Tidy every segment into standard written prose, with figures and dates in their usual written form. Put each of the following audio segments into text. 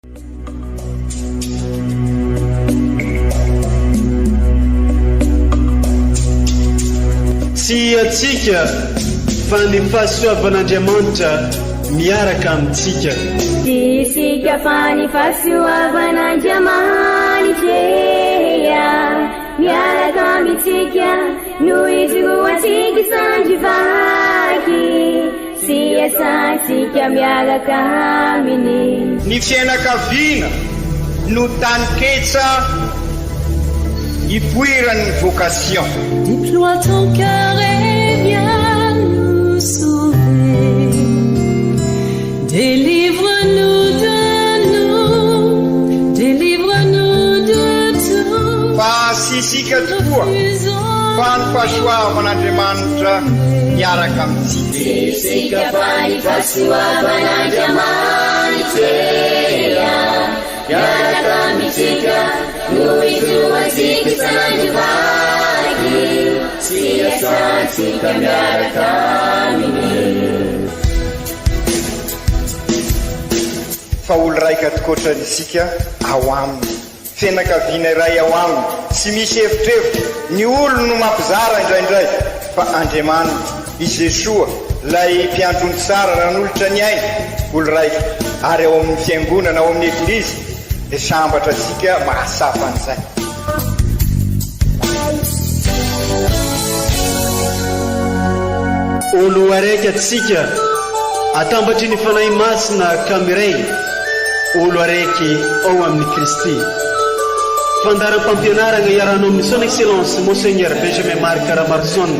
Tsy antsika fa ny fahasoavan'Andriamanitra miaraka amintsika. Tsy isika fa ny fahasoavan'Andriamanitra miaraka amintsika no ijoroantsika sandry vaky sy iasantsika miaraka aminy. Ny fiainakaviana no taninketsa ipoiran'ny vocation. Déploie ton cœur et viens nous sauver. Délivre-nous de nous, délivre-nous de tout. Fa tsy isika tokoa fa ny fahasoavan'Andriamanitra miaraka amintsika. Tsy isika fa ny fahasoavan'Andriamanitra miaraka amintsika no ijoroantsika sandry vaky sy iasantsika miaraka aminy. Fa olo raika tokoatrany isika ao aminy. Fianakaviana iray ao aminy, tsy misy evitrevitra, ny olony no mampizara indraindray, fa Andriamanitra, i Jesoa, ilay mpiandry ondry tsara nanolotra ny ainy, olo raika, ary ao amin'ny Fiangonana, ao amin'ny Eglizy, dia sambatra isika mahatsapa an'izay. Olo araiky atsika atambatry ny Fanahy Masina ka miray olo araiky ao amin'i Kristy. Fandaharam-pampianaragna iarahanao amin'ny Son Excellence Monseigneur Benjamin Marc Ramaroson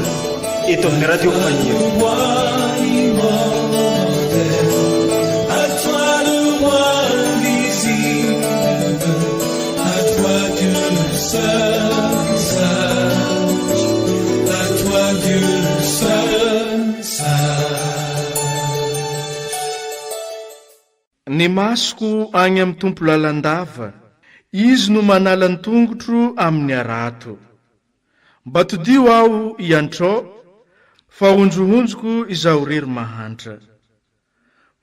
eto amin'ny Radio Faniry. Ny masoko agny amin'ny Tompo lalandava, Izy no manala ny tongotro amin'ny harato. Mba todiho aho iantrao, fa honjohonjoko izaho rery mahantra.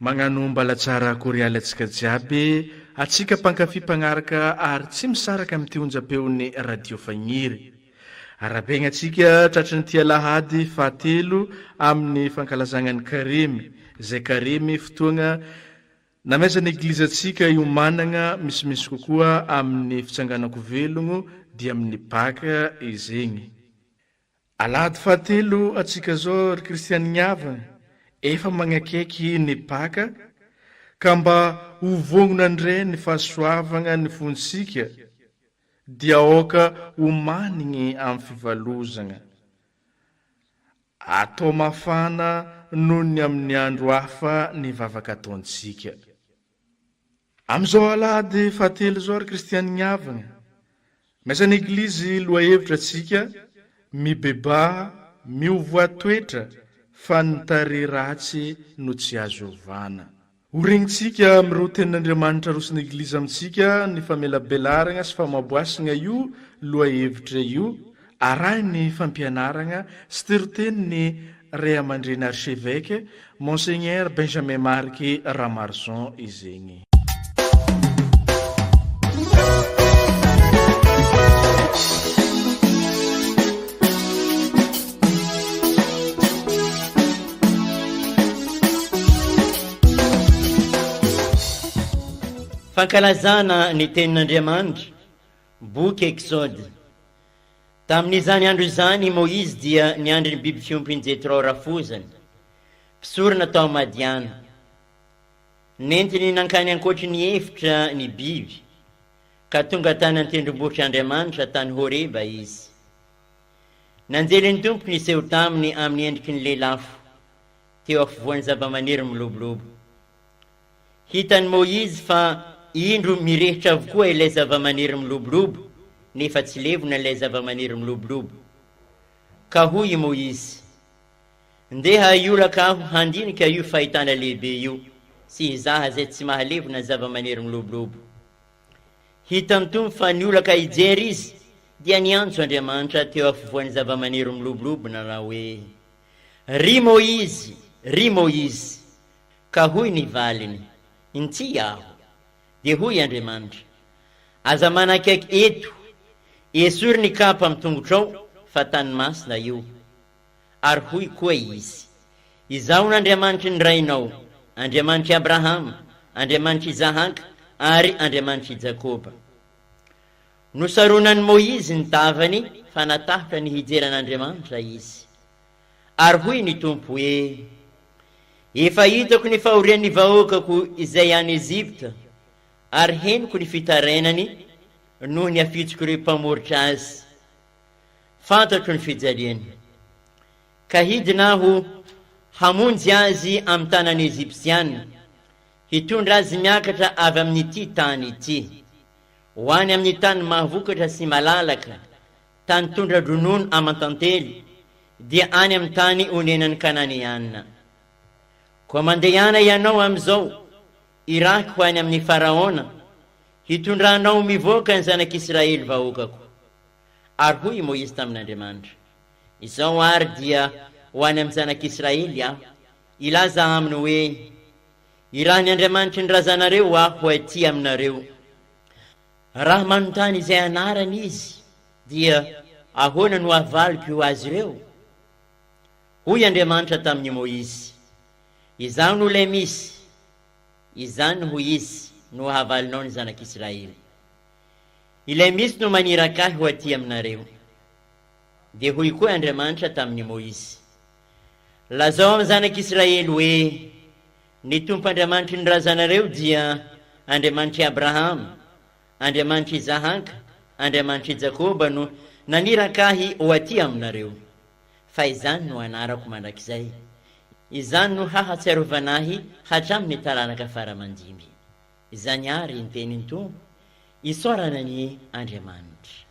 Magnano mbala tsara korialy antsika jiaby, atsika mpankafy mpagnaraka ary tsy misaraka amin'ity onjam-peon'ny Radio Fagniry. Arahabaigna antsika tratrin'ity alahady fahatelo amin'ny fankalazagna ny karemy, izay karemy fotoagna namaizan'ny Eglizy antsika hiomanagna misimisy kokoa amin'ny fitsanganan-ko velogno dia amin'ny Paka izegny. Alahady fahatelo atsika zao ry kristianign havagna efa magnakaiky ny Paka ka mba ho vognona ndray ny fahasoavagna ny fontsika dia aoka homanigny amin'ny fivalozagna. Atao mafana noho ny amin'ny andro hafa ny vavaka ataontsika. Amin'izao alahady fahatelo izao ry kristianign havagna, miasa ny Eglizy lohahevitra antsika, mibebaha, miovoa toetra fa ny tarehy ratsy no tsy azo ovana. Ho regnintsika amin'ireo tenin'Andriamanitra aroson'ny Eglizy amintsika ny famelabelaragna sy famaboasagna io lohahevitra io, arahin'ny fampianaragna sy toritenin'ny Ray aman-dreny Archevêque, Monseigneur Benjamin Marc Ramaroson izegny. Fankalazana ny Tenin'Andriamanitra, Boky Eksody. Tamin'izany andro izany i Môizy dia niandry ny biby fiompin'i Jetrô rafozany, mpisorona tao Madiana. Nentiny nankany ankoatry ny efitra ny biby, ka tonga tany an-tendrombohitr'Andriamanitra tany Horeba izy. Nanjelin'ny Tompo niseho taminy amin'ny endriky ny lelafo, teo afovoan'ny zavamaniry milobolobo. Hitan'i Môizy fa indro mirehitra avokoa ilay zavamaniry milobolobo, nefa tsy levona ilay zavamaniry milobolobo. Ka hoy i Môizy, Ndeha hiolaka aho handinika io fahitana lehibe io sy hizaha izay tsy mahalevona ny zavamaniry milobolobo. Hitan'ny Tompo fa niolaka hijery izy, dia niantso Andriamanitra teo afovoan'ny zavamaniry milobolobo nanao hoe, Ry Môizy, ry Môizy! Ka hoy ny valiny, Inty aho. Dia hoy Andriamanitra, Aza manakaiky eto, esory ny kapa amin'ny tongotrao, fa tany masina io. Ary hoy koa Izy, Izaho no Andriamanitry ny rainao, Andriamanitr'i Abrahama, Andriamanitr'i Isahaka, ary Andriamanitr'i Jakoba. Nosaronan'i Môizy ny tavany fa natahotra ny hijery an'Andriamanitra izy. Ary hoy ny Tompo hoe, Efa hitako ny fahorian'ny vahoakako izay any Egypta, ary henoko ny fitarainany noho ny hafitsok'ireo mpamoritra azy. Fantatro ny fijaliany. Ka hidina aho hamonjy azy amin'ny tanan'ny Egyptiana, hitondra azy miakatra avy amin'ity tany ity, ho any amin'ny tany mahavokatra sy malalaka, tany tondra-dronono aman-tantely, dia any amin'ny tany onenan'ny Kananeana. Koa mandehana ianao amin'izao, irahiko ho any amin'i Faraona, hitondra anao mivoaka ny zanak'Israely vahoakako. Ary hoy i Môizy tamin'Andriamanitra, Izao àry dia ho any amin'ny zanak'Israely aho, hilaza aminy hoe, Irahin'ny Andriamanitry ny razanareo aho ho aty aminareo. Raha manontany izay anarany izy, dia ahoana no havaliko azy ireo? Hoy Andriamanitra tamin'i Môizy, Izaho no Ilay Misy. Izany, hoy Izy, no havalinao ny zanak'Israely. Ilay Misy no maniraka ahy ho aty aminareo. Dia hoy koa Andriamanitra tamin'i Môizy, Lazao amin'ny zanak'Israely hoe, Ny Tompo Andriamanitry ny razanareo dia Andriamanitr'i Abrahama, Andriamanitr'i Isahaka, Andriamanitr'i Jakoba no naniraka ahy ho aty aminareo. Fa izany no anarako mandrakizay. Izany no hahatsiarovana ahy hatramin'ny taranaka fara aman-dimby. Izany àry ny tenin'ny Tompo, isaorana anie Andriamanitra.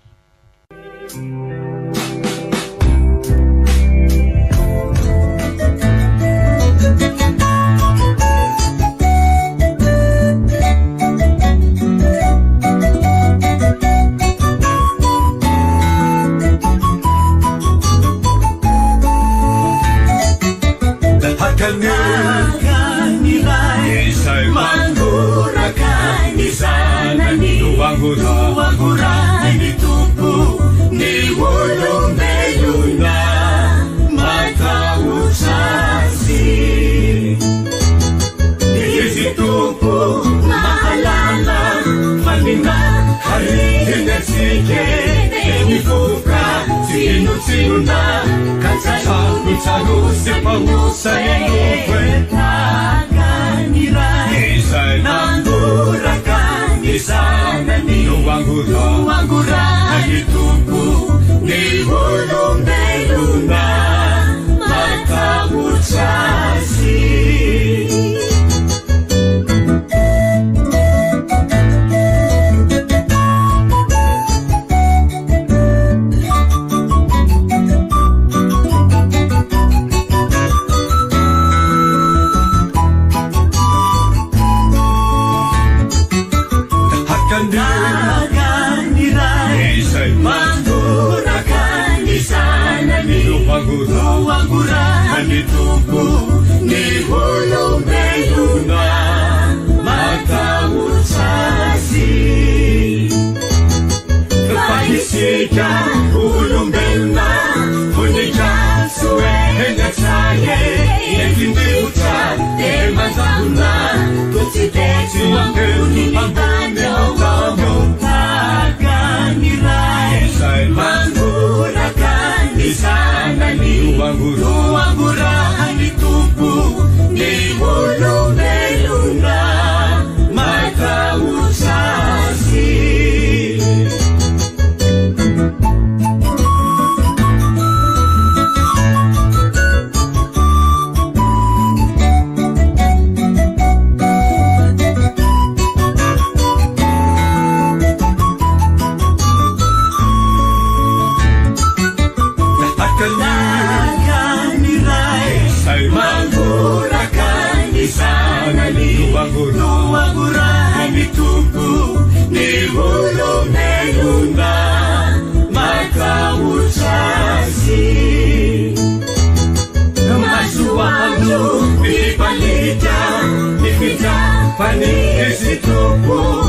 Izy Tompo.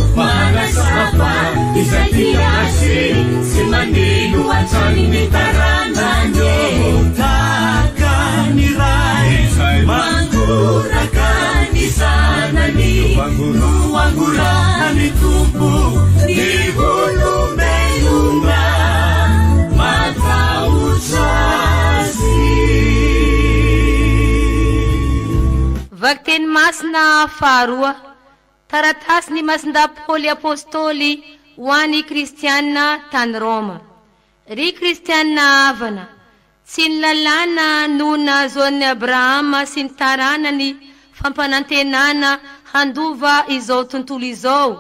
hatrany ny taranany ô. Tahaka ny Ray mangoraka ny zanany no angorahan'ny Tompo ny olombelona matahotra Azy. Vakiteny masina faharoa Taratasin'i Masindahy Paoly Apostoly ho an'ny Kristiana tany Roma. Ry Kristiana havana, tsy ny lalàna no nahazoan'i Abrahama sy ny taranany fampanantenana handova izao tontolo izao,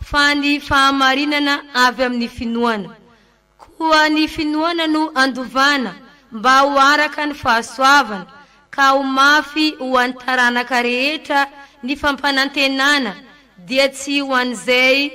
fa ny fahamarinana avy amin'ny finoana. Koa ny finoana no andovana mba ho araka ny fahasoavana, ka ho mafy ho an'ny taranaka rehetra ny fampanantenana, dia tsy ho an'izay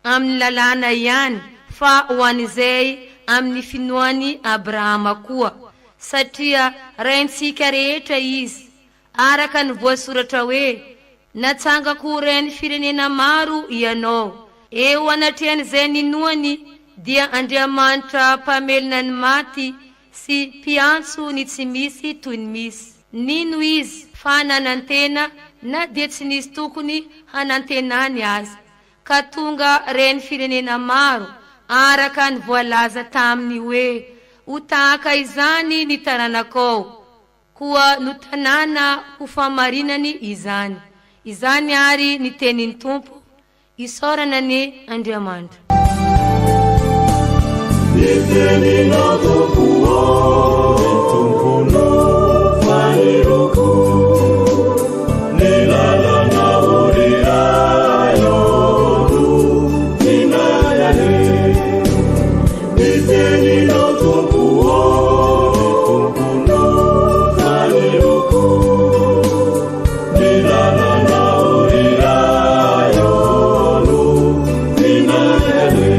amin'ny lalàna ihany, fa ho an'izay amin'ny finoan'i Abrahama koa, satria raintsika rehetra izy, araka ny voasoratra hoe, Natsangako ho rain'ny firenena maro ianao. Eo anatrehan'izay ninoany dia Andriamanitra mpamelona ny maty sy mpiantso ny tsy misy toy ny misy. Nino izy fa nanantena na dia tsy nisy tokony hanantenany aza, ka tonga rain'ny firenena maro, araka ny voalaza taminy hoe, Ho tahaka izany ny taranakao. Koa notanana ho fahamarinany izany. Izany àry ny tenin'ny Tompo, isaorana anie Andriamanitra. Ny teninao Tompo ô, ny Tompo no faniloko, ny lalanao ry Ray ô no tinayane. Ny teninao Tompo ô, ny Tompo no faniloko, ny lalanao ry Ray ô no tinayane.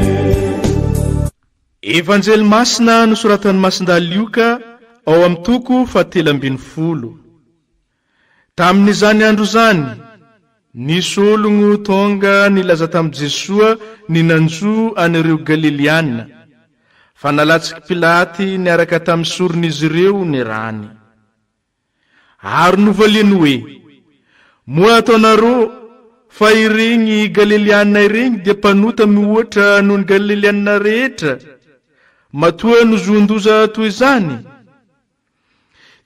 Evanjely Masina nosoratan'i Masindahy Lioka ao amin'ny toko fahatelo ambin'ny folo. Tamin'izany andro izany, nisy ologno tonga nilaza tamin'i Jesoa ny nanjo an'ireo Galiliana, fa nalatsaky Pilaty niaraka tamin'ny soron'izy ireo ny rany. Ary novaliany hoe, Moa ataonareo fa ireny Galiliana ireny dia mpanota mihoatra noho ny Galiliana rehetra, matoa nozohin-doza toy izany?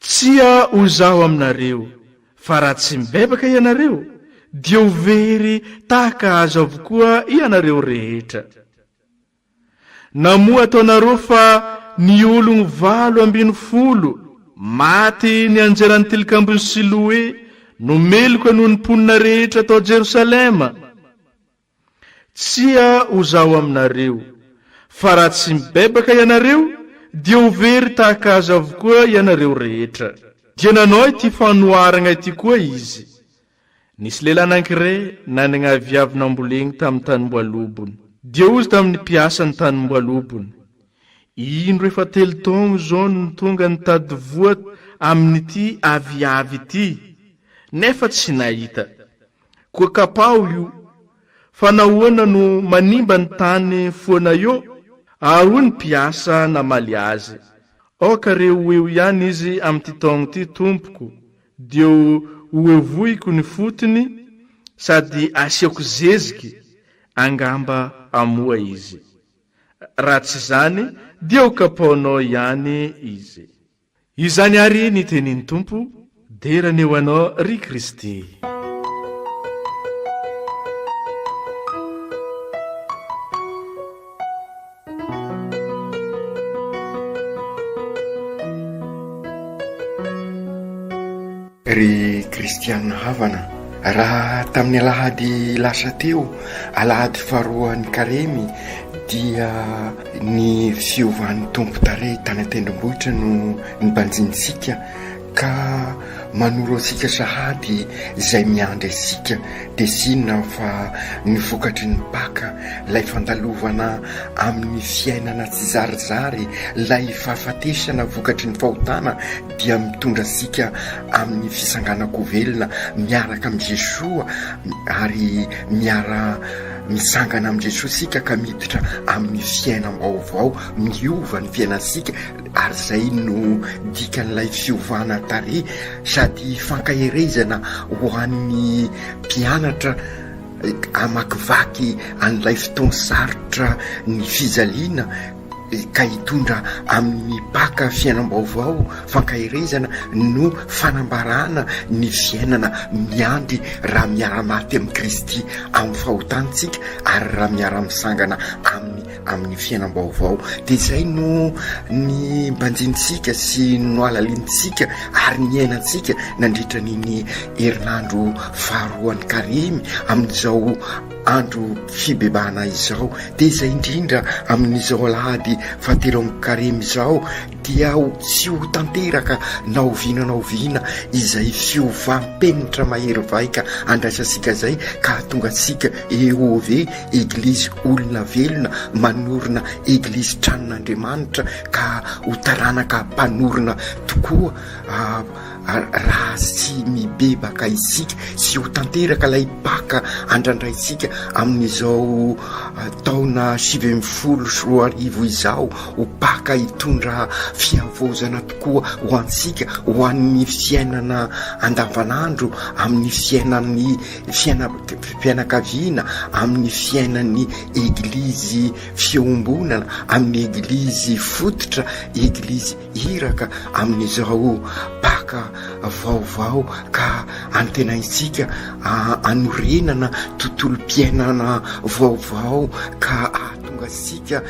Tsia hoy izaho aminareo, fa raha tsy mibebaka ianareo, dia ho very tahaka azy avokoa ianareo rehetra. Na moa ataonareo fa ny ologno 18 maty nianjeran'ny tilikambon'i Siloe no meloka noho ny mponina rehetra tao Jerosalema? Tsia ho zaho aminareo, fa raha tsy mibebaka ianareo, dia ho very tahaka azy avokoa ianareo rehetra. Dia nanao ity fanoharagna ity koa izy, Nisy lehilahy anankiray nanagna aviavy nambolegny tamin'ny tanimboalobony. Dia hozy tamin'ny mpiasan'ny tanimboalobony, Indro efa telo taogno izao no tonga nitady voa amin'ity aviavy ity, nefa tsy nahita. Koa kapaho io, fa nahoana no manimba ny tany foana eo? Ary hoy ny mpiasa namaly azy, Aoka re ho eo ihany izy amin'ity taogno ity, tompoko, dia hohevohiko ny fotony sady asiako zeziky, angamba hamoa izy. Raha tsy izany, dia ho kapaonao ihany izy. Izany àry ny tenin'ny Tompo, dera anie ho Anao, ry Kristy. Ry kristiana havana, raha tamin'ny alahady lasa teo, alahady faharoan'ny karemy, dia Ny fiovan'ny Tompo tarehy tany an-tendrombohitra no nibanjinintsika ka manoro antsika sahady izay miandry antsika dia tsy inona fa ny vokatry ny Paka, ilay fandalovana amin'ny fiainana tsizarizary, ilay fahafatesana vokatry ny fahotana dia mitondra antsika amin'ny fisanganan-ko velona miaraka amin'i Jesoa ary miara. mitsangana amin'i Jesoa isika ka miditra amin'ny fiainam-baovao, miova ny fiainantsika ary izay no dikan'ilay fiovana tarehy sady fankaherezana ho an'ny mpianatra hamakivaky an'ilay fotoan-sarotra ny fijaliana ka hitondra amin'ny Paka fiainam-baovao, fankaherezana no fanambarana ny fiainana miandry raha miara-maty amin'i Kristy amin'ny fahotantsika ary raha miara-misangana Aminy amin'ny fiainam-baovao. Dia izay no ny banjinintsika sy nohalalintsika ary niainantsika nandritra an'iny herinandro faharoan'ny Karemy amin'izao andro fibebahana izao. Dia izay indrindra amin'izao alahady fahatelo amin'ny Karemy izao dia tsy ho tanteraka na oviana na oviana izay fiovam-penitra mahery vaika andraisantsika izay ka hahatonga antsika EOV, Eglizy Olona Velona, manorina Eglizy Tranon'Andriamanitra ka ho taranaka mpanorina tokoa Raha tsy mibebaka isika, tsy ho tanteraka ilay Paka andrandraintsika amin'izao taona 2019 izao, ho Paka hitondra fihavaozana tokoa ho antsika, ho an'ny fiainana andavanandro, amin'ny fiainan'ny fiainam-pianakaviana, amin'ny fiainan'ny Eglizy fiombonana, amin'ny Eglizy fototra, Eglizy Iraka amin'izao Paka vaovao ka antenaintsika hanorenana tontolom-piainana vaovao ka hahatonga antsika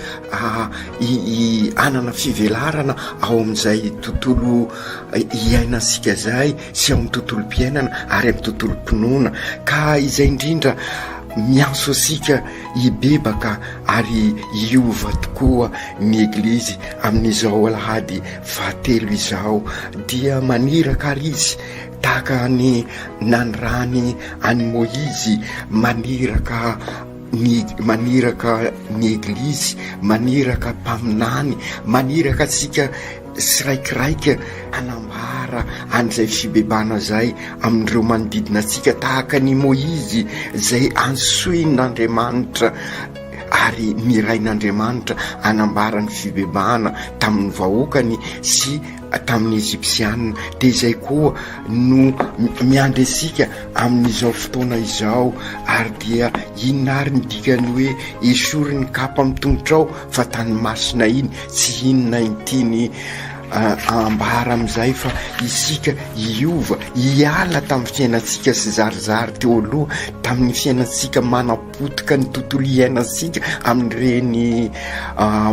hanana fivelarana ao amin'izay tontolo iainantsika izay sy ao amin'ny tontolom-piainana ary amin'ny tontolom-pinoana ka izay indrindra miantso antsika Hibebaka ary hiova tokoa ny Eglizy amin'izao alahady fahatelo izao. Dia maniraka àry Izy, tahaka ny nanirahany an'i Môizy, maniraka ny, maniraka ny Eglizy, maniraka mpaminany, maniraka antsika tsiraikiraika hanambara an'izay fibebahana izay amin'ireo manodidina antsika tahaka an'i Môizy izay antsoin'Andriamanitra ary nirain'Andriamanitra hanambara ny fibebahana tamin'ny vahoakany sy tamin'ny Egypsiana. Dia izay koa no miandry antsika amin'izao fotoana izao. Ary dia inona ary ny dikan'ny hoe esory ny kapa amin'ny tongotrao fa tany masina iny? Tsy inona ity ny ambara amin'izay fa isika hiova, hiala tamin'ny fiainantsika sy zarizary teo aloha, tamin'ny fiainantsika manapotika ny tontolo iainantsika amin'ireny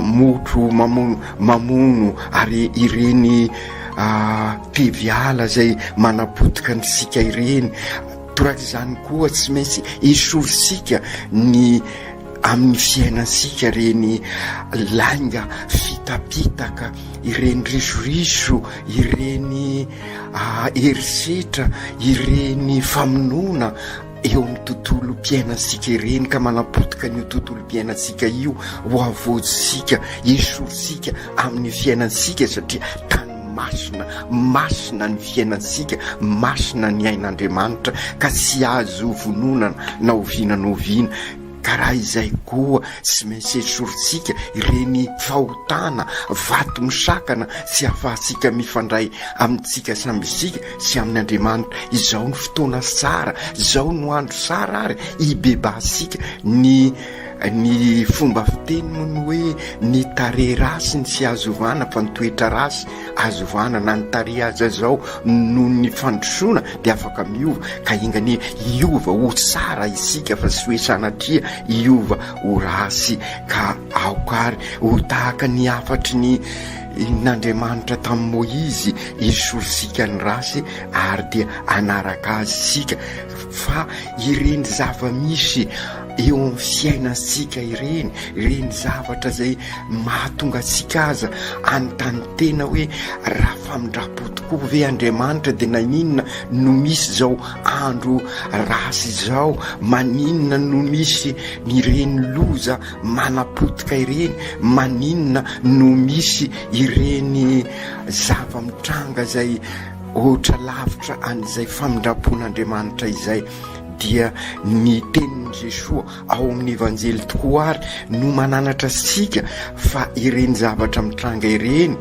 motro mamono ary ireny teviala izay manapotika antsika ireny. Torak'izany koa tsy maintsy esorintsika ny amin'ny fiainantsika ireny lainga fitapitaka, ireny risoriso, ireny herisetra, ireny famonoana eo amin'ny tontolom-piainantsika ireny ka manapotika an'io tontolom-piainantsika io ho havoantsika, esorintsika amin'ny fiainantsika satria tany masina, masina ny fiainantsika, masina ny ain'Andriamanitra ka tsy azo vononana na oviana na oviana. Ka raha izay koa tsy maintsy esorintsika ireny fahotana, vato misakana tsy ahafahantsika mifandray amintsika samy isika sy amin' Andriamanitra. Izao no fotoana tsara, izao no andro tsara ary hibebahantsika. Ny ny fomba fiteny moa ny hoe ny tarehy ratsy ny tsy azo ovana fa ny toetra ratsy azo ovana, na ny tarehy aza izao noho ny fandrosoana dia afaka miova ka enga anie hiova ho tsara isika fa tsy hoe sanatria hiova ho ratsy ka aoka ary ho tahaka ny hafatry ny n'Andriamanitra tamin'i Moizy esorintsika ny ratsy ary dia hanaraka azy isika fa ireny zava-misy eo amin'ny fiainantsika ireny, ireny zavatra izay mahatonga antsika aza hanontany tena hoe raha famindram-po tokoa ve Andriamanitra dia naninona no misy izao andro ratsy izao, maninona no misy ireny loza manapotika ireny, maninona no misy ireny zava-mitranga izay ohatra lavitra an'izay famindram-pon'Andriamanitra izay. dia ny tenin'i Jesoa ao amin'ny Evanjely tokoa ary no mananatra antsika fa ireny zavatra mitranga ireny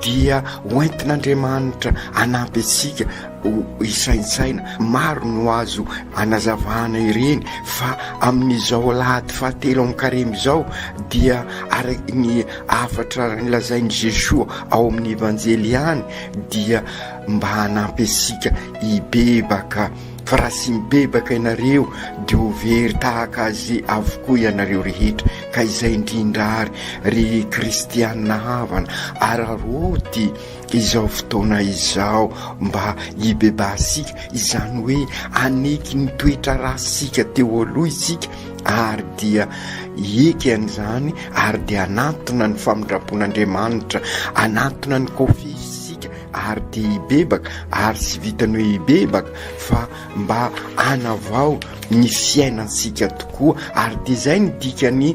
dia hoentin'Andriamanitra hanampy antsika ho hisaintsaina. Maro no azo anazavana ireny fa amin'izao alahady fahatelo amin'ny karemy izao dia araka ny hafatra nolazain'i Jesoa ao amin'ny Evanjely ihany dia mba hanampy antsika hibebaka fa raha tsy mibebaka ianareo dia ho very tahaka azy avokoa ianareo rehetra ka izay indrindra ary ry kristianina havana araraoty izao fotoana izao mba hibebahantsika izany hoe haneky ny toetra ratsitsika teo aloha isika ary dia hieky an'izany ary dia hanantona ny famindram-pon'Andriamanitra hanantona ny kofesitsika ary dia hibebaka ary tsy vitany hoe hibebaka fa mba hanavao ny fiainantsika tokoa ary dia izay ny dikany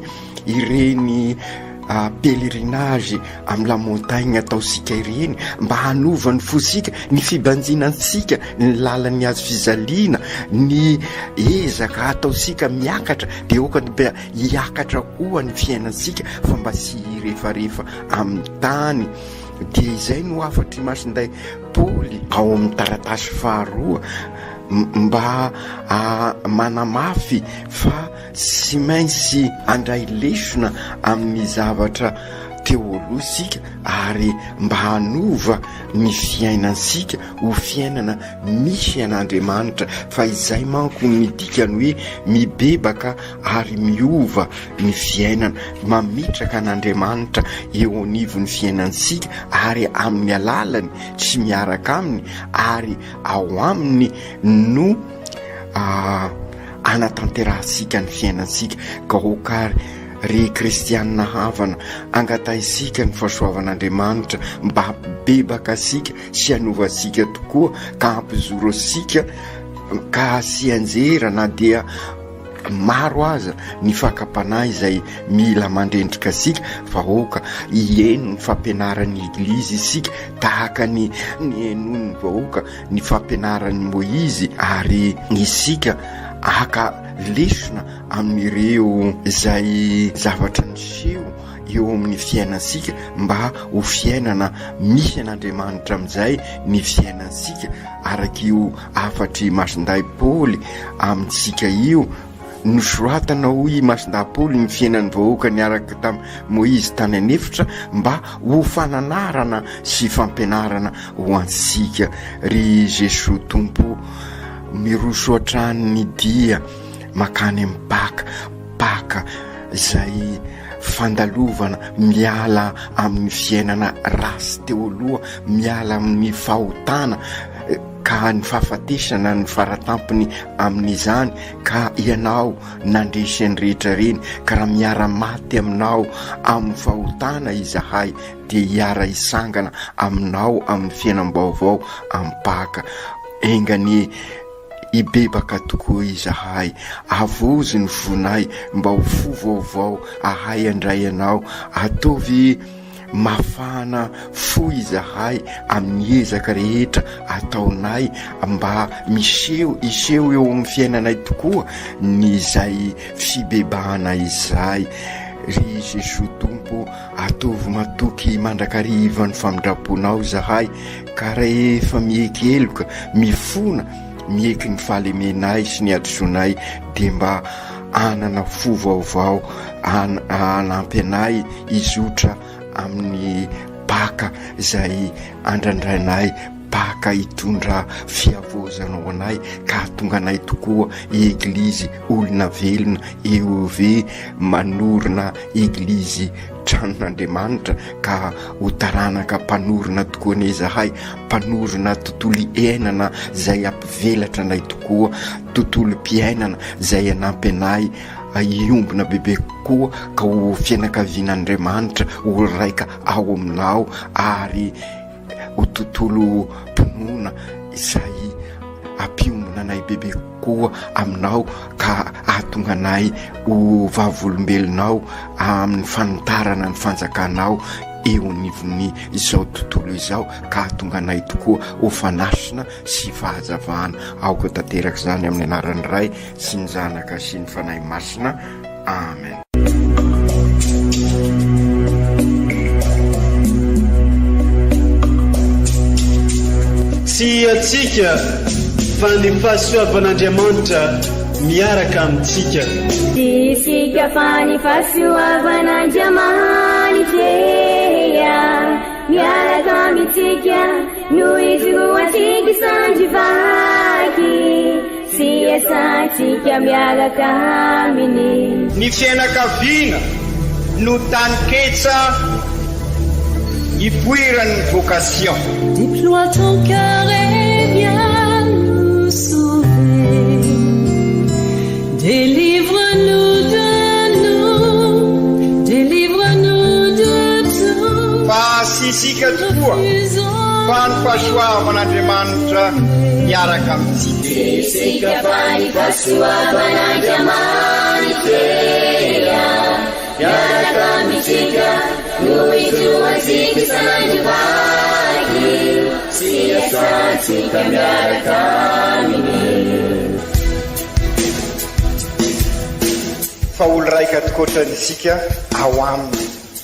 ireny pèlerinage amin'ny la montagne ataontsika ireny mba hanova ny fosika ny fibanjinantsika ny lalan'ny hazo fijaliana ny ezaka ataontsika miakatra dia aoka mba hiakatra koa ny fiainantsika fa mba tsy hirefarefa amin'ny tany dia izay no hafatr'i Masindahy Paoly ao amin'ny taratasy faharoa mba manamafy fa Tsy maintsy handray lesona amin'ny zavatra teo aloha isika ary mba hanova ny fiainantsika ho fiainana misy an'Andriamanitra fa izay manko ny dikany hoe mibebaka ary miova ny fiainana, mametraka an'Andriamanitra eo anivon'ny fiainantsika ary amin'ny alalany sy miaraka aminy ary ao aminy no hanatanterahantsika ny fiainantsika ka aoka ary ry kristianina havana angatahintsika ny fahasoavan'Andriamanitra mba hampibebaka antsika sy hanova antsika tokoa ka hampijoro antsika ka tsy hianjera na dia maro aza ny fakam-panahy izay mila mandrendrika antsika fa aoka hihaino ny fampianaran'ny Eglizy isika tahaka ny nihainoan'ny vahoaka ny fampianaran'i Môizy ary isika haka lesona amin'ireo izay zavatra niseho eo amin'ny fiainantsika mba ho fiainana misy an'Andriamanitra amin'izay ny fiainantsika araka io hafatr'i Masindahy Paoly amintsika io. Nosoratana hoy i Masindahy Paoly ny fiainan'ny vahoaka niaraka tamin'i Moizy tany an'efitra mba ho fananarana sy fampianarana ho antsika. Ry Jesoa Tompo, miroso hatrany ny dia makany amin'ny Paka, Paka izay fandalovana miala amin'ny fiainana ratsy teo aloha, miala amin'ny fahotana, ka ny fahafatesana no faratampony amin'izany ka ianao nandresy ny rehetra ireny ka raha miara-maty aminao amin'ny fahotana izahay dia hiara-hisangana aminao amin'ny fiainam-baovao am-paka enga anie hibebaka tokoa izahay avozy ny fonay mba ho fo vaovao ahay handray anao ataovy Mafana fo izahay amin'ny ezaka rehetra ataonay mba miseho hiseho eo amin'ny fiainanay tokoa ny izay fibebahana izay. Ry Jesoa Tompo, ataovy matoky mandrakariva ny famindram-ponao izahay, ka rehefa mieky heloka, mifona, mieky ny fahalemenay sy ny hadisoanay, dia mba hanana fo vaovao hanampy anay hizotra amin'ny Paka izay andrandrainay, Paka hitondra fihavaozana ho anay ka hahatonga anay tokoa Eglizy olona velona, EOV, manorina Eglizy tranon'Andriamanitra ka ho taranaka mpanorina tokoa anie izahay, mpanorina tontolo iainana izay hampivelatra anay tokoa, tontolom-piainana izay hanampy anay hiombona bebe kokoa ka ho fianakavian'Andriamanitra, ho raika ao aminao ary ho tontolom-pinoana izay hampiombona anay bebe kokoa aminao ka hahatonga anay ho vavolombelonao amin'ny fanitarana ny fanjakanao. eo anivon'ny izao tontolo izao ka hahatonga anay tokoa ho fanasina sy fahazavana. Aoka ho tanteraka izany amin'ny anaran'ny Ray sy ny Zanaka sy ny Fanahy Masina. Amen. Tsy antsika fa ny fahasoavan'Andriamanitra miaraka amintsika. Tsy isika fa ny fahasoavan'Andriamanitra miaraka amintsika no ijoroantsika sandry vaky sy iasantsika miaraka aminy. Ny fiainakaviana no taninketsa ipoiran'ny vocation. Déploie ton cœur et viens nous sauver. Délivre-nous de nous, délivre-nous de tout. Fa tsy isika tokoa fa ny fahasoavan'Andriamanitra miaraka amintsika. Tsy isika fa ny fahasoavan'Andriamanitra miaraka amintsika no ijoroantsika sandry vaky sy iasantsika miaraka aminy. Fa olo raika tokoatra isika ao aminy.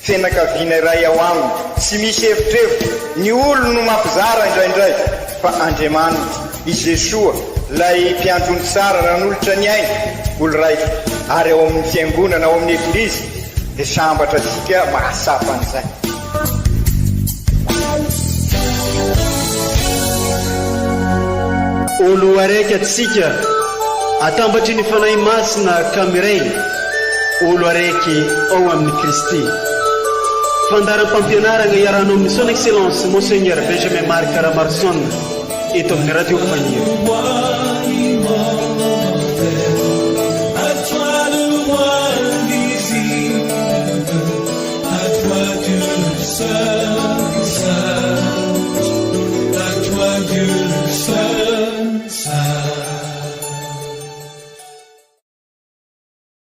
Fianakaviana iray ao aminy, tsy misy evitrevitra, ny olony no mampizara indraindray, fa Andriamanitra, i Jesoa, ilay mpiandry ondry tsara nanolotra ny ainy, olo raika, ary ao amin'ny fiangonana, ao amin'ny Eglizy, dia sambatra antsika mahatsapa an'izay. Olo araiky atsika atambatry ny Fanahy Masina ka miray olo araiky ao amin'i Kristy. Fandaharam-pampianaragna iarahanao amin'ny Son Excellence Monseigneur Benjamin Marc Ramaroson eto amin'ny Radio Fagniry.